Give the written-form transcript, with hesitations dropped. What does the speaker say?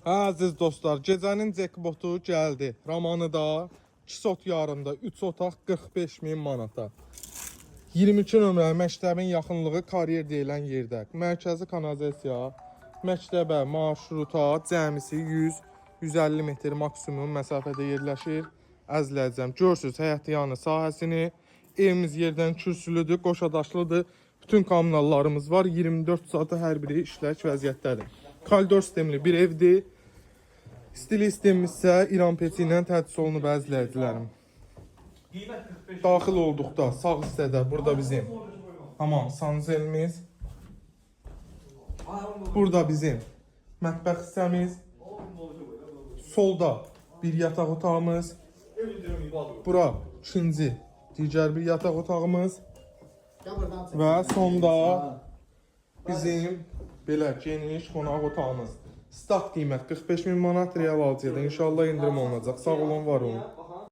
Hə, əziz dostlar, gecənin jackpotu gəldi. Romanı da 2 sot yarımda, 3 otaq 45 min manata. 22 nömrəli məktəbin yaxınlığı karyer deyilən yerdə. Mərkəzi kanalizasiya, məktəbə, marşruta cəmisi 100-150 metr maksimum məsafədə yerləşir. Əzləyəcəm. Görürsüz həyət yanı sahəsini. Evimiz yerdən kürsülüdür, qoşadaşlıdır. Bütün kommunallarımız var. 24 saata hər biri işlək vəziyyətdədir. Koridor sistemli bir evdir. Stili sistemimiz isə İran peçi ilə təchiz olunub, əzizləyicilərim. Qiymət 45. Daxil olduqda sağ hissədə burada bizim hamam sanzelimiz, burada bizim mətbəx hissəmiz, solda bir yataq otağımız, bura ikinci digər bir yataq otağımız və sonda bizim belə geniş qonaq otağımız. Start qiymət 45 min manat, real alıcıya da inşallah endirim olunacaq. Sağ olun, var olun.